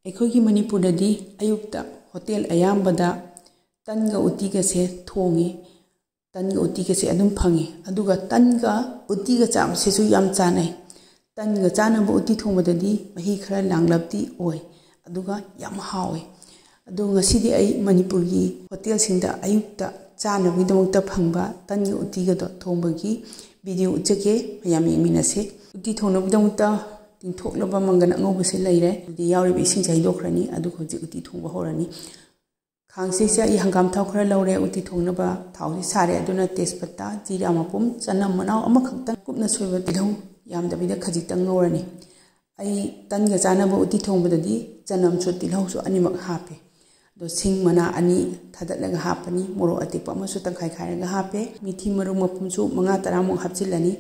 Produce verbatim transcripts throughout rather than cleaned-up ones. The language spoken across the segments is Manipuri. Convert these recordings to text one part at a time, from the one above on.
ꯑꯩꯈꯣꯏꯒꯤ ꯃꯅꯤꯄꯨꯔꯗꯗꯤ ꯑꯌꯨꯛꯇ ꯍꯣꯇꯦꯜ ꯑꯌꯥꯝꯕꯗ ꯇꯟꯒ ꯎꯇꯤꯒꯁꯦ ꯊꯣꯡꯉꯤ꯫ ꯇꯟꯒ ꯎꯇꯤꯒꯁꯦ ꯑꯗꯨꯝ ꯐꯪꯉꯤ꯫ ꯑꯗꯨꯒ ꯇꯟꯒ ꯎꯇꯤꯒ ꯆꯥꯕꯁꯤꯁꯨ ꯌꯥꯝ ꯆꯥꯅꯩ꯫ ꯇꯟꯒ ꯆꯥꯅꯕ ꯎꯇꯤ ꯊꯣꯡꯕꯗꯗꯤ ꯃꯍꯤ ꯈꯔ ꯂꯥꯡꯂꯞꯇꯤ ꯑꯣꯏ, ꯑꯗꯨꯒ ꯌꯥꯝ ꯍꯥꯎꯋꯤ꯫ ꯑꯗꯣ ꯉꯁꯤꯗꯤ ꯑꯩ ꯃꯅꯤꯄꯨꯔꯒꯤ ꯍꯣꯇꯦꯜꯁꯤꯡꯗ ꯑꯌꯨꯛꯇ ꯆꯥꯅꯕꯒꯤꯗꯃꯛꯇ ꯐꯪꯕ ꯇꯟꯒ ꯎꯇꯤꯒꯗꯣ ꯊꯣꯡꯕꯒꯤ ꯚꯤꯗꯤꯑꯣ ꯎꯠꯆꯒꯦ, ꯃꯌꯥꯝ ꯌꯦꯡꯃꯤꯟꯅꯁꯤ꯫ ꯎꯇꯤ ꯊꯣꯡꯅꯕꯒꯤꯗꯃꯛꯇ ꯇꯤꯡꯊꯣꯛꯂꯕ ꯃꯪꯒꯟ ꯑꯉꯧꯕꯁꯦ ꯂꯩꯔꯦ꯫ ꯑꯗꯨꯗꯤ ꯌꯥꯎꯔꯤꯕ ꯏꯁꯤꯡꯁꯦ ꯍꯩꯗꯣꯛꯈ꯭ꯔꯅꯤ, ꯑꯗꯨꯒ ꯍꯧꯖꯤꯛ ꯎꯇꯤ ꯊꯣꯡꯕ ꯍꯧꯔꯅꯤ꯫ ꯈꯥꯡꯁꯤꯁꯦ ꯑꯩ ꯍꯪꯒꯥꯝ ꯊꯥꯎ ꯈꯔ ꯂꯧꯔꯦ꯫ ꯎꯇꯤ ꯊꯣꯡꯅꯕ ꯊꯥꯎꯁꯤ ꯁꯥꯔꯦ꯫ ꯑꯗꯨꯅ ꯇꯦꯖꯄꯇꯥ, ꯖꯤꯔꯥ ꯃꯄꯨꯝ, ꯆꯅꯝ ꯃꯅꯥꯎ ꯑꯃꯈꯛꯇꯪ ꯀꯨꯞꯅ ꯁꯣꯏꯕ ꯇꯤꯜꯍꯧ ꯌꯥꯝꯗꯕꯤꯗ ꯈꯖꯤꯛꯇꯪ ꯉꯧꯔꯅꯤ꯫ ꯑꯩ ꯇꯟꯒ ꯆꯥꯅꯕ ꯎꯇꯤ ꯊꯣꯡꯕꯗꯗꯤ ꯆꯅꯝꯁꯨ ꯇꯤꯜꯍꯧꯁꯨ ꯑꯅꯤꯃꯛ ꯍꯥꯞꯄꯦ꯫ ꯑꯗꯣ ꯁꯤꯡ ꯃꯅꯥ ꯑꯅꯤ ꯊꯥꯗꯠꯂꯒ ꯍꯥꯞꯄꯅꯤ, ꯃꯣꯔꯣꯛ ꯑꯇꯦꯛꯄ ꯑꯃꯁꯨ ꯇꯪꯈꯥꯏ ꯈꯥꯏꯔꯒ ꯍꯥꯞꯄꯦ, ꯃꯤꯊꯤ ꯃꯔꯨ ꯃꯄꯨꯝꯁꯨ ꯃꯉꯥ ꯇꯔꯥꯃꯨꯛ ꯍꯥꯞꯆꯤꯜꯂꯅꯤ꯫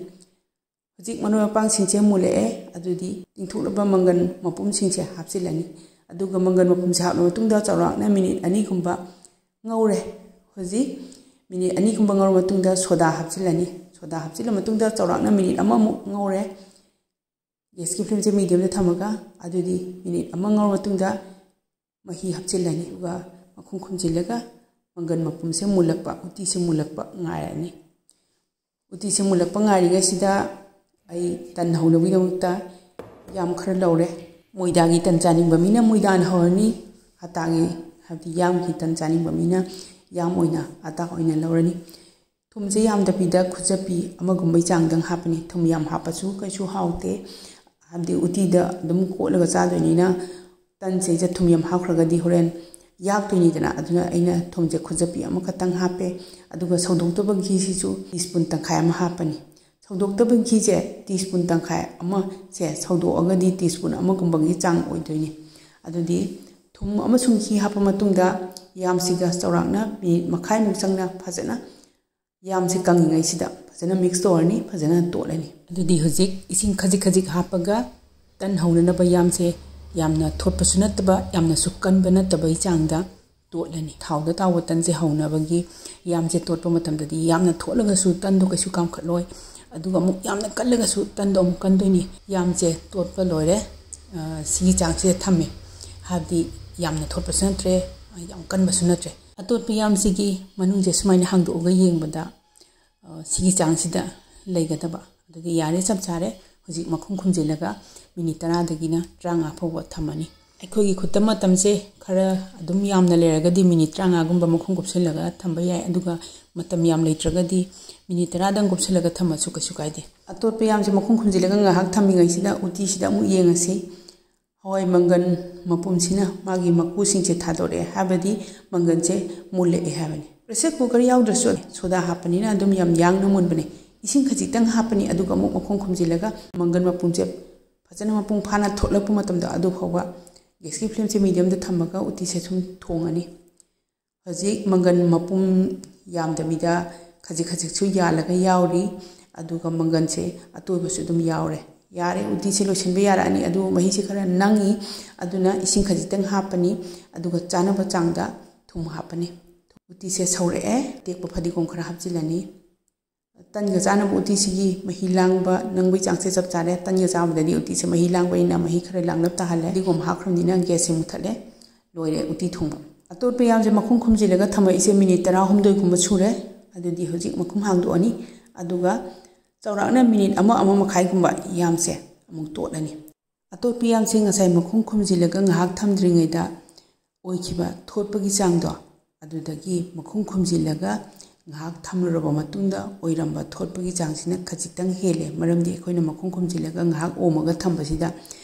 ꯍꯧꯖꯤꯛ ꯃꯔꯣꯏ ꯃꯄꯥꯡꯁꯤꯡꯁꯦ ꯃꯨꯜꯂꯛꯑꯦ꯫ ꯑꯗꯨꯗꯤ ꯇꯤꯡꯊꯣꯛꯂꯕ ꯃꯪꯒꯟ ꯃꯄꯨꯝꯁꯤꯡꯁꯦ ꯍꯥꯞꯆꯤꯜꯂꯅꯤ꯫ ꯑꯗꯨꯒ ꯃꯪꯒꯟ ꯃꯄꯨꯝꯁꯦ ꯍꯥꯞꯂ ꯃꯇꯨꯡꯗ ꯆꯥꯎꯔꯥꯛꯅ ꯃꯤꯅꯤꯠ ꯑꯅꯤꯒꯨꯝꯕ ꯉꯧꯔꯦ꯫ ꯍꯧꯖꯤꯛ ꯃꯤꯅꯤꯠ ꯑꯅꯤꯒꯨꯝꯕ ꯉꯧꯔ ꯃꯇꯨꯡꯗ ꯁꯣꯗꯥ ꯍꯥꯞꯆꯤꯜꯂꯅꯤ꯫ ꯁꯣꯗꯥ ꯍꯥꯞꯆꯤꯜꯂ ꯃꯇꯨꯡꯗ ꯆꯥꯎꯔꯥꯛꯅ ꯃꯤꯅꯤꯠ ꯑꯃꯃꯨꯛ ꯉꯧꯔꯦ꯫ ꯒ꯭ꯌꯥꯁꯀꯤ ꯐ꯭ꯂꯦꯝꯁꯦ ꯃꯤꯗꯤꯌꯝꯗ ꯊꯝꯃꯒ ꯑꯗꯨꯗꯤ ꯃꯤꯅꯤꯠ ꯑꯃ ꯉꯧꯔ ꯃꯇꯨꯡꯗ ꯃꯍꯤ ꯍꯥꯞꯆꯤꯜꯂꯅꯤ꯫ ꯑꯗꯨꯒ ꯃꯈꯨꯝ ꯈꯨꯝꯖꯤꯜꯂꯒ ꯃꯪꯒꯟ ꯃꯄꯨꯝꯁꯦ ꯃꯨꯜꯂꯛꯄ, ꯎꯇꯤꯁꯦ ꯃꯨꯜꯂꯛꯄ ꯉꯥꯏꯔꯅꯤ꯫ ꯎꯇꯤꯁꯦ ꯃꯨꯜꯂꯛꯄ ꯉꯥꯏꯔꯤꯉꯩꯁꯤꯗ ꯑꯩ ꯇꯟ ꯍꯧꯅꯕꯒꯤꯗꯃꯛꯇ ꯌꯥꯝ ꯈꯔ ꯂꯧꯔꯦ꯫ ꯃꯣꯏꯗꯥꯒꯤ ꯇꯟ ꯆꯥꯅꯤꯡꯕ ꯃꯤꯅ ꯃꯣꯏꯗꯥꯅ ꯍꯧꯔꯅꯤ꯫ ꯑꯇꯥꯒꯤ, ꯍꯥꯏꯕꯗꯤ ꯌꯥꯝꯒꯤ ꯇꯟ ꯆꯥꯅꯤꯡꯕ ꯃꯤꯅ ꯌꯥꯝ ꯑꯣꯏꯅ, ꯑꯇꯥ ꯑꯣꯏꯅ ꯂꯧꯔꯅꯤ꯫ ꯊꯨꯝꯁꯦ ꯌꯥꯝꯗꯕꯤꯗ ꯈꯨꯠꯆꯞꯄꯤ ꯑꯃꯒꯨꯝꯕꯩ ꯆꯥꯡꯗꯪ ꯍꯥꯞꯄꯅꯤ꯫ ꯊꯨꯝ ꯌꯥꯝ ꯍꯥꯞꯄꯁꯨ ꯀꯩꯁꯨ ꯍꯥꯎꯇꯦ, ꯍꯥꯏꯕꯗꯤ ꯎꯇꯤꯗ ꯑꯗꯨꯝ ꯀꯣꯠꯂꯒ ꯆꯥꯗꯣꯏꯅꯤꯅ ꯇꯟꯁꯤꯗꯩꯁꯤꯗ ꯊꯨꯝ ꯌꯥꯝ ꯍꯥꯞꯈ꯭ꯔꯒꯗꯤ ꯍꯣꯔꯦꯟ ꯌꯥꯛꯇꯣꯏꯅꯤꯗꯅ꯫ ꯑꯗꯨꯅ ꯑꯩꯅ ꯊꯨꯝꯁꯦ ꯈꯨꯠꯆꯞꯄꯤ ꯑꯃꯈꯛꯇꯪ ꯍꯥꯞꯄꯦ꯫ ꯑꯗꯨꯒ ꯁꯧꯗꯣꯛꯇꯕ ꯘꯤꯁꯤꯁꯨ ꯇꯤꯁꯄꯨꯟ ꯇꯪꯈꯥꯏ ꯑꯃ ꯍꯥꯞꯄꯅꯤ꯫ ꯁꯧꯗꯣꯛꯇꯕ ꯘꯤꯁꯦ ꯇꯤꯁꯄꯨꯟ ꯇꯪꯈꯥꯏ ꯑꯃꯁꯦ ꯁꯧꯗꯣꯛꯑꯒꯗꯤ ꯇꯤꯁꯄꯨꯟ ꯑꯃꯒꯨꯝꯕꯒꯤ ꯆꯥꯡ ꯑꯣꯏꯗꯣꯏꯅꯤ꯫ ꯑꯗꯨꯗꯤ ꯊꯨꯝ ꯑꯃꯁꯨꯡ ꯘꯤ ꯍꯥꯞꯄ ꯃꯇꯨꯡꯗ ꯌꯥꯝꯁꯤꯒ ꯆꯥꯎꯔꯥꯛꯅ ꯃꯤꯅꯤꯠ ꯃꯈꯥꯏꯃꯨꯛ ꯆꯪꯅ ꯐꯖꯅ ꯌꯥꯝꯁꯦ ꯀꯪꯉꯤꯉꯩꯁꯤꯗ ꯐꯖꯅ ꯃꯤꯛꯁ ꯇꯧꯔꯅꯤ, ꯐꯖꯅ ꯇꯣꯠꯂꯅꯤ꯫ ꯑꯗꯨꯗꯤ ꯍꯧꯖꯤꯛ ꯏꯁꯤꯡ ꯈꯖꯤꯛ ꯈꯖꯤꯛ ꯍꯥꯞꯄꯒ ꯇꯟ ꯍꯧꯅꯅꯕ ꯌꯥꯝꯁꯦ ꯌꯥꯝꯅ ꯊꯣꯠꯄꯁꯨ ꯅꯠꯇꯕ, ꯌꯥꯝꯅꯁꯨ ꯀꯟꯕ ꯅꯠꯇꯕꯒꯤ ꯆꯥꯡꯗ ꯇꯣꯠꯂꯅꯤ꯫ ꯊꯥꯎꯗ ꯇꯥꯎꯕ ꯇꯟꯁꯦ ꯍꯧꯅꯕꯒꯤ ꯌꯥꯝꯁꯦ ꯇꯣꯠꯄ ꯃꯇꯝꯗꯗꯤ ꯌꯥꯝꯅ ꯊꯣꯠꯂꯒꯁꯨ ꯇꯟꯗꯣ ꯀꯩꯁꯨ ꯀꯥꯝꯈꯠꯂꯣꯏ, ꯑꯗꯨꯒ ꯑꯃꯨꯛ ꯌꯥꯝꯅ ꯀꯜꯂꯒꯁꯨ ꯇꯟꯗꯣ ꯑꯃꯨꯛ ꯀꯟꯗꯣꯏꯅꯤ꯫ ꯌꯥꯝꯁꯦ ꯇꯣꯠꯄ ꯂꯣꯏꯔꯦ꯫ ꯑ, ꯁꯤꯒꯤ ꯆꯥꯡꯁꯤꯗ ꯊꯝꯃꯦ꯫ ꯍꯥꯏꯕꯗꯤ ꯌꯥꯝꯅ ꯊꯣꯠꯄꯁꯨ ꯅꯠꯇ꯭ꯔꯦ, ꯌꯥꯝ ꯀꯟꯕꯁꯨ ꯅꯠꯇ꯭ꯔꯦ꯫ ꯑꯇꯣꯠꯄ ꯌꯥꯝꯁꯤꯒꯤ ꯃꯅꯨꯡꯁꯦ ꯁꯨꯃꯥꯏꯅ ꯍꯥꯡꯗꯣꯛꯑꯒ ꯌꯦꯡꯕꯗ, ꯑ, ꯁꯤꯒꯤ ꯆꯥꯡꯁꯤꯗ ꯂꯩꯒꯗꯕ꯫ ꯑꯗꯨꯗꯤ ꯌꯥꯔꯦ, ꯆꯞ ꯆꯥꯔꯦ꯫ ꯍꯧꯖꯤꯛ ꯃꯈꯨꯝ ꯈꯨꯝꯖꯤꯜꯂꯒ ꯃꯤꯅꯤꯠ ꯇꯔꯥꯗꯒꯤꯅ ꯇꯔꯥꯃꯉꯥ ꯐꯥꯎꯕ ꯊꯝꯃꯅꯤ꯫ ꯑꯩꯈꯣꯏꯒꯤ ꯈꯨꯠꯇ ꯃꯇꯝꯁꯦ ꯈꯔ ꯑꯗꯨꯝ ꯌꯥꯝꯅ ꯂꯩꯔꯒꯗꯤ ꯃꯤꯅꯤꯠ ꯇꯔꯥꯃꯉꯥꯒꯨꯝꯕ ꯃꯈꯨꯝ ꯀꯨꯞꯁꯤꯜꯂꯒ ꯊꯝꯕ ꯌꯥꯏ, ꯑꯗꯨꯒ ꯃꯇꯝ ꯌꯥꯝ ꯂꯩꯇ꯭ꯔꯒꯗꯤ ꯃꯤꯅꯤꯠ ꯇꯔꯥꯗꯪ ꯀꯨꯞꯁꯤꯜꯂꯒ ꯊꯝꯃꯁꯨ ꯀꯩꯁꯨ ꯀꯥꯏꯗꯦ꯫ ꯑꯇꯣꯠꯄ ꯌꯥꯝꯁꯦ ꯃꯈꯨꯝ ꯈꯨꯝꯖꯤꯜꯂꯒ ꯉꯥꯏꯍꯥꯛ ꯊꯝꯃꯤꯉꯩꯁꯤꯗ ꯎꯇꯤꯁꯤꯗ ꯑꯃꯨꯛ ꯌꯦꯡꯉꯁꯤ꯫ ꯍꯋꯥꯏ ꯃꯪꯒꯟ ꯃꯄꯨꯝꯁꯤꯅ ꯃꯥꯒꯤ ꯃꯀꯨꯁꯤꯡꯁꯦ ꯊꯥꯗꯣꯔꯛꯑꯦ, ꯍꯥꯏꯕꯗꯤ ꯃꯪꯒꯟꯁꯦ ꯃꯨꯜꯂꯛꯑꯦ ꯍꯥꯏꯕꯅꯤ꯫ ꯄ꯭ꯔꯦꯁꯔ ꯀꯨꯀꯔ ꯌꯥꯎꯗ꯭ꯔꯁꯨ ꯁꯣꯗꯥ ꯍꯥꯞꯄꯅꯤꯅ ꯑꯗꯨꯝ ꯌꯥꯝ ꯌꯥꯡꯅ ꯃꯨꯟꯕꯅꯦ꯫ ꯏꯁꯤꯡ ꯈꯖꯤꯛꯇꯪ ꯍꯥꯞꯄꯅꯤ, ꯑꯗꯨꯒ ꯑꯃꯨꯛ ꯃꯈꯨꯝ ꯈꯨꯝꯖꯤꯜꯂꯒ ꯃꯪꯒꯟ ꯃꯄꯨꯝꯁꯦ ꯐꯖꯅ ꯃꯄꯨꯡ ꯐꯥꯅ ꯊꯣꯛꯂꯛꯄ ꯃꯇꯝꯗ ꯑꯗꯨ ꯐꯥꯎꯕ ꯒ꯭ꯌꯥꯁꯀꯤ ꯐ꯭ꯂꯦꯝꯁꯦ ꯃꯤꯗꯤꯌꯝꯗ ꯊꯝꯃꯒ ꯎꯇꯤꯁꯦ ꯁꯨꯝ ꯊꯣꯡꯉꯅꯤ꯫ ꯍꯧꯖꯤꯛ ꯃꯪꯒꯟ ꯃꯄꯨꯝ ꯌꯥꯝꯗꯕꯤꯗ ꯈꯖꯤꯛ ꯈꯖꯤꯛꯁꯨ ꯌꯥꯜꯂꯒ ꯌꯥꯎꯔꯤ, ꯑꯗꯨꯒ ꯃꯪꯒꯟꯁꯦ ꯑꯇꯣꯏꯕꯁꯨ ꯑꯗꯨꯝ ꯌꯥꯎꯔꯦ꯫ ꯌꯥꯔꯦ, ꯎꯇꯤꯁꯦ ꯂꯣꯏꯁꯤꯟꯕ ꯌꯥꯔꯛꯑꯅꯤ꯫ ꯑꯗꯨ ꯃꯍꯤꯁꯦ ꯈꯔ ꯅꯪꯉꯤ, ꯑꯗꯨꯅ ꯏꯁꯤꯡ ꯈꯖꯤꯛꯇꯪ ꯍꯥꯞꯄꯅꯤ, ꯑꯗꯨꯒ ꯆꯥꯅꯕ ꯆꯥꯡꯗ ꯊꯨꯝ ꯍꯥꯞꯄꯅꯤ꯫ ꯎꯇꯤꯁꯦ ꯁꯧꯔꯛꯑꯦ, ꯑꯇꯦꯛꯄ ꯐꯗꯤꯒꯣꯝ ꯈꯔ ꯍꯥꯞꯆꯤꯜꯂꯅꯤ꯫ ꯇꯟꯒ ꯆꯥꯅꯕ ꯎꯇꯤꯁꯤꯒꯤ ꯃꯍꯤ ꯂꯥꯡꯕ, ꯅꯪꯕꯒꯤ ꯆꯥꯡꯁꯦ ꯆꯞ ꯆꯥꯔꯦ꯫ ꯇꯟꯒ ꯆꯥꯕꯗꯗꯤ ꯎꯇꯤꯁꯦ ꯃꯍꯤ ꯂꯥꯡꯕꯅꯤꯅ ꯃꯍꯤ ꯈꯔ ꯂꯥꯡꯂꯞ ꯇꯥꯍꯜꯂꯦ꯫ ꯐꯗꯤꯒꯣꯝ ꯍꯥꯞꯈ꯭ꯔꯕꯅꯤꯅ ꯒ꯭ꯌꯥꯁꯁꯦ ꯃꯨꯊꯠꯂꯦ꯫ ꯂꯣꯏꯔꯦ ꯎꯇꯤ ꯊꯣꯡꯕ꯫ ꯑꯇꯣꯠꯄ ꯌꯥꯝꯁꯦ ꯃꯈꯨꯝ ꯈꯨꯝꯖꯤꯜꯂꯒ ꯊꯝꯃꯛꯏꯁꯦ ꯃꯤꯅꯤꯠ ꯇꯔꯥꯍꯨꯝꯗꯣꯏꯒꯨꯝꯕ ꯁꯨꯔꯦ꯫ ꯑꯗꯨꯗꯤ ꯍꯧꯖꯤꯛ ꯃꯈꯨꯝ ꯍꯥꯡꯗꯣꯛꯑꯅꯤ, ꯑꯗꯨꯒ ꯆꯥꯎꯔꯥꯛꯅ ꯃꯤꯅꯤꯠ ꯑꯃ, ꯑꯃ ꯃꯈꯥꯏꯒꯨꯝꯕ ꯌꯥꯝꯁꯦ ꯑꯃꯨꯛ ꯇꯣꯠꯂꯅꯤ꯫ ꯑꯇꯣꯠꯄ ꯌꯥꯝꯁꯦ ꯉꯁꯥꯏ ꯃꯈꯨꯝ ꯈꯨꯝꯖꯤꯜꯂꯒ ꯉꯥꯏꯍꯥꯛ ꯊꯝꯗ꯭ꯔꯤꯉꯩꯗ ꯑꯣꯏꯈꯤꯕ ꯊꯣꯠꯄꯒꯤ ꯆꯥꯡꯗꯣ, ꯑꯗꯨꯗꯒꯤ ꯃꯈꯨꯝ ꯈꯨꯝꯖꯤꯜꯂꯒ ꯉꯥꯏꯍꯥꯛ ꯊꯝꯂꯨꯔꯕ ꯃꯇꯨꯡꯗ ꯑꯣꯏꯔꯝꯕ ꯊꯣꯠꯄꯒꯤ ꯆꯥꯡꯁꯤꯅ ꯈꯖꯤꯛꯇꯪ ꯍꯦꯜꯂꯦ, ꯃꯔꯝꯗꯤ ꯑꯩꯈꯣꯏꯅ ꯃꯈꯨꯝ ꯈꯨꯝꯖꯤꯜꯂꯒ ꯉꯥꯏꯍꯥꯛ ꯑꯣꯝꯃꯒ ꯊꯝꯕꯁꯤꯗ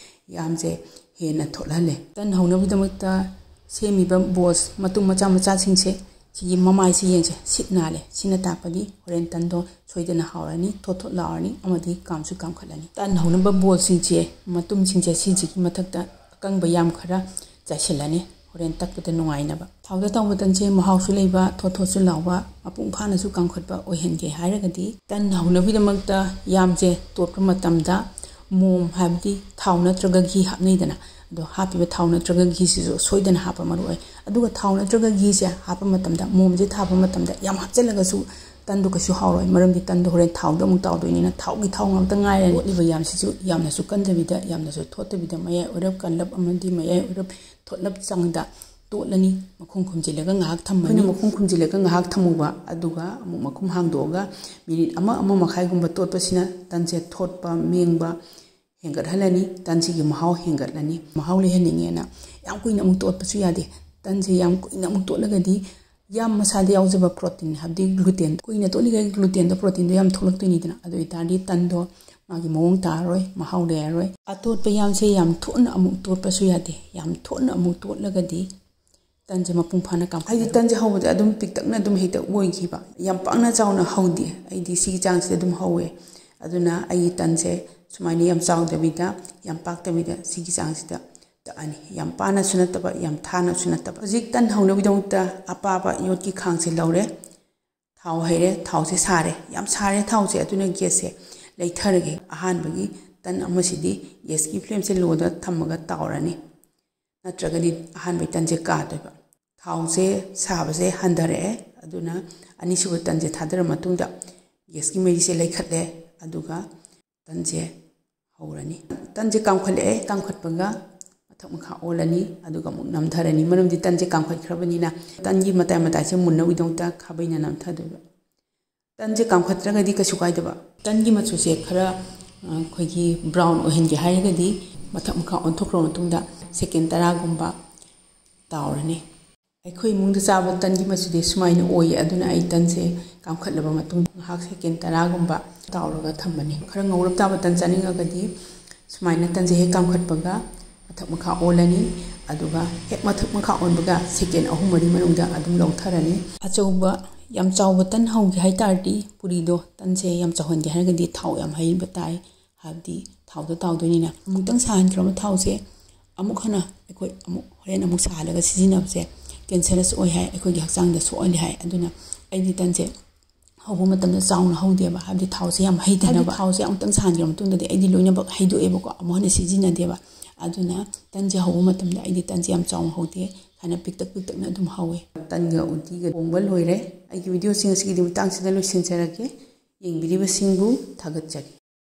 ꯌꯥꯝꯁꯦ ꯍꯦꯟꯅ ꯊꯣꯠꯍꯜꯂꯦ꯫ ꯇꯟ ꯍꯧꯅꯕꯒꯤꯗꯃꯛꯇ ꯁꯦꯝꯃꯤꯕ ꯕꯣꯜꯁ ꯃꯇꯨꯝ ꯃꯆꯥ ꯃꯆꯥꯁꯤꯡꯁꯦ, ꯁꯤꯒꯤ ꯃꯃꯥꯏꯁꯤ ꯌꯦꯡꯁꯦ, ꯁꯤꯠ ꯅꯥꯜꯂꯦ꯫ ꯁꯤꯅ ꯇꯥꯛꯄꯗꯤ ꯍꯣꯔꯦꯟ ꯇꯟꯗꯣ ꯁꯣꯏꯗꯅ ꯍꯥꯎꯔꯅꯤ, ꯊꯣꯠ ꯊꯣꯠ ꯂꯥꯎꯔꯅꯤ ꯑꯃꯗꯤ ꯀꯥꯝꯁꯨ ꯀꯥꯝꯈꯠꯂꯅꯤ꯫ ꯇꯟ ꯍꯧꯅꯕ ꯕꯣꯜꯁꯤꯡꯁꯦ, ꯃꯇꯨꯝꯁꯤꯡꯁꯦ ꯁꯤꯁꯤꯒꯤ ꯃꯊꯛꯇ ꯑꯀꯪꯕ ꯌꯥꯝ ꯈꯔ ꯆꯥꯏꯁꯤꯜꯂꯅꯤ, ꯍꯣꯔꯦꯟ ꯇꯛꯄꯗ ꯅꯨꯡꯉꯥꯏꯅꯕ꯫ ꯊꯥꯎꯗ ꯇꯥꯎꯕ ꯇꯟꯁꯦ ꯃꯍꯥꯎꯁꯨ ꯂꯩꯕ, ꯊꯣꯠ ꯊꯣꯠꯁꯨ ꯂꯥꯎꯕ, ꯃꯄꯨꯡ ꯐꯥꯅꯁꯨ ꯀꯥꯝꯈꯠꯄ ꯑꯣꯏꯍꯟꯒꯦ ꯍꯥꯏꯔꯒꯗꯤ ꯇꯟ ꯍꯧꯅꯕꯒꯤꯗꯃꯛꯇ ꯌꯥꯝꯁꯦ ꯇꯣꯠꯄ ꯃꯇꯝꯗ ꯃꯣꯝ, ꯍꯥꯏꯕꯗꯤ ꯊꯥꯎ ꯅꯠꯇ꯭ꯔꯒ ꯘꯤ ꯍꯥꯞꯅꯩꯗꯅ, ꯑꯗꯣ ꯍꯥꯞꯄꯤꯕ ꯊꯥꯎ ꯅꯠꯇ꯭ꯔꯒ ꯘꯤꯁꯤꯁꯨ ꯁꯣꯏꯗꯅ ꯍꯥꯞꯄ ꯃꯔꯨ ꯑꯣꯏ꯫ ꯑꯗꯨꯒ ꯊꯥꯎ ꯅꯠꯇ꯭ꯔꯒ ꯘꯤꯁꯦ ꯍꯥꯞꯄ ꯃꯇꯝꯗ, ꯃꯣꯝꯁꯦ ꯊꯥꯕ ꯃꯇꯝꯗ ꯌꯥꯝ ꯍꯥꯞꯆꯤꯜꯂꯒꯁꯨ ꯇꯟꯗꯣ ꯀꯩꯁꯨ ꯍꯥꯎꯔꯣꯏ, ꯃꯔꯝꯗꯤ ꯇꯟꯗꯣ ꯍꯣꯔꯦꯟ ꯊꯥꯎꯗ ꯑꯃꯨꯛ ꯇꯥꯎꯗꯣꯏꯅꯤꯅ ꯊꯥꯎꯒꯤ ꯊꯥꯎ ꯉꯥꯛꯇ ꯉꯥꯏꯔꯅꯤ꯫ ꯇꯣꯠꯂꯤꯕ ꯌꯥꯝꯁꯤꯁꯨ ꯌꯥꯝꯅꯁꯨ ꯀꯟꯗꯕꯤꯗ ꯌꯥꯝꯅꯁꯨ ꯊꯣꯠꯇꯕꯤꯗ ꯃꯌꯥꯏ ꯑꯣꯏꯔꯞ ꯀꯜꯂꯞ ꯑꯃꯗꯤ ꯃꯌꯥꯏ ꯑꯣꯏꯔꯞ ꯊꯣꯠꯂꯞ ꯆꯥꯡꯗ ꯇꯣꯠꯂꯅꯤ꯫ ꯃꯈꯨꯝ ꯈꯨꯝꯖꯤꯜꯂꯒ ꯉꯥꯏꯍꯥꯛ ꯊꯝꯃꯅꯤ꯫ ꯑꯩꯈꯣꯏꯅ ꯃꯈꯨꯝ ꯈꯨꯝꯖꯤꯜꯂꯒ ꯉꯥꯏꯍꯥꯛ ꯊꯝꯃꯨꯕ, ꯑꯗꯨꯒ ꯑꯃꯨꯛ ꯃꯈꯨꯝ ꯍꯥꯡꯗꯣꯛꯑꯒ ꯃꯤꯅꯤꯠ ꯑꯃ, ꯑꯃ ꯃꯈꯥꯏꯒꯨꯝꯕ ꯇꯣꯠꯄꯁꯤꯅ ꯇꯟꯁꯦ ꯊꯣꯠꯄ, ꯃꯦꯡꯕ ꯍꯦꯟꯒꯠꯍꯜꯂꯅꯤ꯫ ꯇꯟꯁꯤꯒꯤ ꯃꯍꯥꯎ ꯍꯦꯟꯒꯠꯂꯅꯤ꯫ ꯃꯍꯥꯎ ꯂꯩꯍꯟꯅꯤꯡꯉꯦꯅ ꯌꯥꯝ ꯀꯨꯏꯅ ꯑꯃꯨꯛ ꯇꯣꯠꯄꯁꯨ ꯌꯥꯗꯦ꯫ ꯇꯟꯁꯦ ꯌꯥꯝ ꯀꯨꯏꯅ ꯑꯃꯨꯛ ꯇꯣꯠꯂꯒꯗꯤ ꯌꯥꯝ ꯃꯁꯥꯗ ꯌꯥꯎꯖꯕ protein, ꯍꯥꯏꯕꯗꯤ gluten, ꯀꯨꯏꯅ ꯇꯣꯠꯂꯤꯉꯩ glutenꯗꯣ, proteinꯗꯣ ꯌꯥꯝ ꯊꯣꯛꯂꯛꯇꯣꯏꯅꯤꯗꯅ, ꯑꯗꯨ ꯑꯣꯏꯇꯥꯔꯗꯤ ꯇꯟꯗꯣ ꯃꯥꯒꯤ ꯃꯑꯣꯡ ꯇꯥꯔꯔꯣꯏ, ꯃꯍꯥꯎ ꯂꯩꯔꯔꯣꯏ꯫ ꯑꯇꯣꯠꯄ ꯌꯥꯝꯁꯦ ꯌꯥꯝ ꯊꯣꯠꯅ ꯑꯃꯨꯛ ꯇꯣꯠꯄꯁꯨ ꯌꯥꯗꯦ꯫ ꯌꯥꯝ ꯊꯣꯠꯅ ꯑꯃꯨꯛ ꯇꯣꯠꯂꯒꯗꯤ ꯇꯟꯁꯦ ꯃꯄꯨꯡ ꯐꯥꯅ ꯀꯥꯝꯈꯠꯂꯔꯣꯏ꯫ ꯍꯥꯏꯗꯤ ꯇꯟꯁꯦ ꯍꯧꯕꯗ ꯑꯗꯨꯝ ꯄꯤꯛꯇꯛꯅ ꯑꯗꯨꯝ ꯍꯦꯛꯇ ꯑꯣꯏꯈꯤꯕ, ꯌꯥꯝ ꯄꯥꯛꯅ ꯆꯥꯎꯅ ꯍꯧꯗꯦ꯫ ꯑꯩꯗꯤ ꯁꯤꯒꯤ ꯆꯥꯡꯁꯤꯗ ꯑꯗꯨꯝ ꯍꯧꯋꯦ꯫ ꯑꯗꯨꯅ ꯑꯩꯒꯤ ꯇꯟꯁꯦ ꯁꯨꯃꯥꯏꯅ ꯌꯥꯝ ꯆꯥꯎꯗꯕꯤꯗ, ꯌꯥꯝ ꯄꯥꯛꯇꯕꯤꯗ ꯁꯤꯒꯤ ꯆꯥꯡꯁꯤꯗ ꯇꯛꯑꯅꯤ꯫ ꯌꯥꯝ ꯄꯥꯅꯁꯨ ꯅꯠꯇꯕ, ꯌꯥꯝ ꯊꯥꯅꯁꯨ ꯅꯠꯇꯕ꯫ ꯍꯧꯖꯤꯛ ꯇꯟ ꯍꯧꯅꯕꯒꯤꯗꯃꯛꯇ ꯑꯄꯥꯕ ꯌꯣꯠꯀꯤ ꯈꯥꯡꯁꯦ ꯂꯧꯔꯦ꯫ ꯊꯥꯎ ꯍꯩꯔꯦ, ꯊꯥꯎꯁꯦ ꯁꯥꯔꯦ꯫ ꯌꯥꯝ ꯁꯥꯔꯦ ꯊꯥꯎꯁꯦ, ꯑꯗꯨꯅ gasꯁꯦ ꯂꯩꯊꯔꯒꯦ꯫ ꯑꯍꯥꯟꯕꯒꯤ ꯇꯟ ꯑꯃꯁꯤꯗꯤ gasꯀꯤ flameꯁꯦ lowꯗ ꯊꯝꯃꯒ ꯇꯥꯎꯔꯅꯤ, ꯅꯠꯇ꯭ꯔꯒꯗꯤ ꯑꯍꯥꯟꯕꯒꯤ ꯇꯟꯁꯦ ꯀꯥꯗꯣꯏꯕ꯫ ꯊꯥꯎꯁꯦ ꯁꯥꯕꯁꯦ ꯍꯟꯊꯔꯛꯑꯦ, ꯑꯗꯨꯅ ꯑꯅꯤꯁꯨꯕ ꯇꯟꯁꯦ ꯊꯥꯗꯔ ꯃꯇꯨꯡꯗ gasꯀꯤ ꯃꯩꯁꯦ ꯂꯩꯈꯠꯂꯦ, ꯑꯗꯨꯒ ꯇꯟꯁꯦ ꯍꯧꯔꯅꯤ꯫ ꯇꯟꯁꯦ ꯀꯥꯝꯈꯠꯂꯛꯑꯦ, ꯀꯥꯝꯈꯠꯄꯒ ꯃꯊꯛ ꯃꯈꯥ ꯑꯣꯜꯂꯅꯤ, ꯑꯗꯨꯒ ꯑꯃꯨꯛ ꯅꯝꯊꯔꯅꯤ꯫ ꯃꯔꯝꯗꯤ ꯇꯟꯁꯦ ꯀꯥꯝꯈꯠꯈ꯭ꯔꯕꯅꯤꯅ ꯇꯟꯒꯤ ꯃꯇꯥꯏ ꯃꯇꯥꯏꯁꯦ ꯃꯨꯟꯅꯕꯒꯤꯗꯃꯛꯇ ꯈꯥꯕꯩꯅ ꯅꯝꯊꯗꯣꯏꯕ꯫ ꯇꯟꯁꯦ ꯀꯥꯝꯈꯠꯇ꯭ꯔꯒꯗꯤ ꯀꯩꯁꯨ ꯀꯥꯏꯗꯕ꯫ ꯇꯟꯒꯤ ꯃꯆꯨꯁꯦ ꯈꯔ, ꯑ, ꯑꯩꯈꯣꯏꯒꯤ brown ꯑꯣꯏꯍꯟꯒꯦ ꯍꯥꯏꯔꯒꯗꯤ ꯃꯊꯛ ꯃꯈꯥ ꯑꯣꯟꯊꯣꯛꯈ꯭ꯔꯕ ꯃꯇꯨꯡꯗ second ꯇꯔꯥꯒꯨꯝꯕ ꯇꯥꯎꯔꯅꯤ꯫ ꯑꯩꯈꯣꯏ ꯏꯃꯨꯡꯗ ꯆꯥꯕ ꯇꯟꯒꯤ ꯃꯆꯨꯗꯤ ꯁꯨꯃꯥꯏꯅ ꯑꯣꯏꯌꯦ, ꯑꯗꯨꯅ ꯑꯩ ꯇꯟꯁꯦ ꯀꯥꯝꯈꯠꯂꯕ ꯃꯇꯨꯡ ꯉꯥꯏꯍꯥꯛ second ꯇꯔꯥꯒꯨꯝꯕ ꯇꯥꯎꯔꯒ ꯊꯝꯃꯅꯤ꯫ ꯈꯔ ꯉꯧꯔꯞ ꯇꯥꯕ ꯇꯟ ꯆꯥꯅꯤꯡꯉꯒꯗꯤ ꯁꯨꯃꯥꯏꯅ ꯇꯟꯁꯦ ꯍꯦꯛ ꯀꯥꯝꯈꯠꯄꯒ ꯃꯊꯛ ꯃꯈꯥ ꯑꯣꯜꯂꯅꯤ, ꯑꯗꯨꯒ ꯍꯦꯛ ꯃꯊꯛ ꯃꯈꯥ ꯑꯣꯟꯕꯒ second ꯑꯍꯨꯝ ꯃꯔꯤ ꯃꯅꯨꯡꯗ ꯑꯗꯨꯝ ꯂꯧꯊꯔꯅꯤ꯫ ꯑꯆꯧꯕ, ꯌꯥꯝ ꯆꯥꯎꯕ ꯇꯟ ꯍꯧꯒꯦ ꯍꯥꯏ ꯇꯥꯔꯗꯤ ꯄꯨꯔꯤꯗꯣ, ꯇꯟꯁꯦ ꯌꯥꯝ ꯆꯥꯎꯍꯟꯒꯦ ꯍꯥꯏꯔꯒꯗꯤ ꯊꯥꯎ ꯌꯥꯝ ꯍꯩꯕ ꯇꯥꯏ, ꯍꯥꯏꯕꯗꯤ ꯊꯥꯎꯗ ꯇꯥꯎꯗꯣꯏꯅꯤꯅ꯫ ꯑꯃꯨꯛꯇꯪ ꯁꯥꯍꯟꯈ꯭ꯔꯕ ꯊꯥꯎꯁꯦ ꯑꯃꯨꯛ ꯍꯟꯅ ꯑꯩꯈꯣꯏ ꯑꯃꯨꯛ ꯍꯣꯔꯦꯟ ꯑꯃꯨꯛ ꯁꯥꯍꯜꯂꯒ ꯁꯤꯖꯤꯟꯅꯕꯁꯦ cancerous ꯑꯣꯏ ꯍꯥꯏ, ꯑꯩꯈꯣꯏꯒꯤ ꯍꯛꯆꯥꯡꯗ ꯁꯣꯛꯍꯜꯂꯤ ꯍꯥꯏ꯫ ꯑꯗꯨꯅ ꯑꯩꯗꯤ ꯇꯟꯁꯦ ꯍꯧꯕ ꯃꯇꯝꯗ ꯆꯥꯎꯅ ꯍꯧꯗꯦꯕ, ꯍꯥꯏꯕꯗꯤ ꯊꯥꯎꯁꯦ ꯌꯥꯝ ꯍꯩꯗꯅꯕ꯫ ꯍꯥꯏꯕꯗꯤ ꯊꯥꯎꯁꯦ ꯑꯃꯨꯛꯇꯪ ꯁꯥꯍꯟꯈ꯭ꯔ ꯃꯇꯨꯡꯗꯗꯤ ꯑꯩꯗꯤ ꯂꯣꯏꯅꯃꯛ ꯍꯩꯗꯣꯛꯑꯦꯕꯀꯣ, ꯑꯃꯨꯛ ꯍꯟꯅ ꯁꯤꯖꯤꯟꯅꯗꯦꯕ꯫ ꯑꯗꯨꯅ ꯇꯟꯁꯦ ꯍꯧꯕ ꯃꯇꯝꯗ ꯑꯩꯗꯤ ꯇꯟꯁꯦ ꯌꯥꯝ ꯆꯥꯎꯅ ꯍꯧꯗꯦ, ꯍꯥꯏꯅ ꯄꯤꯛꯇꯛ ꯄꯤꯛꯇꯛꯅ ꯑꯗꯨꯝ ꯍꯧꯋꯦ꯫ ꯇꯟꯒ ꯎꯇꯤꯒ ꯊꯣꯡꯕ ꯂꯣꯏꯔꯦ꯫ ꯑꯩꯒꯤ ꯚꯤꯗꯤꯑꯣꯁꯤꯡ ꯑꯁꯤꯒꯤꯗꯤ ꯃꯇꯥꯡꯁꯤꯗ ꯂꯣꯏꯁꯤꯟꯖꯔꯒꯦ꯫ ꯌꯦꯡꯕꯤꯔꯤꯕꯁꯤꯡꯕꯨ ꯊꯥꯒꯠꯆꯔꯤ꯫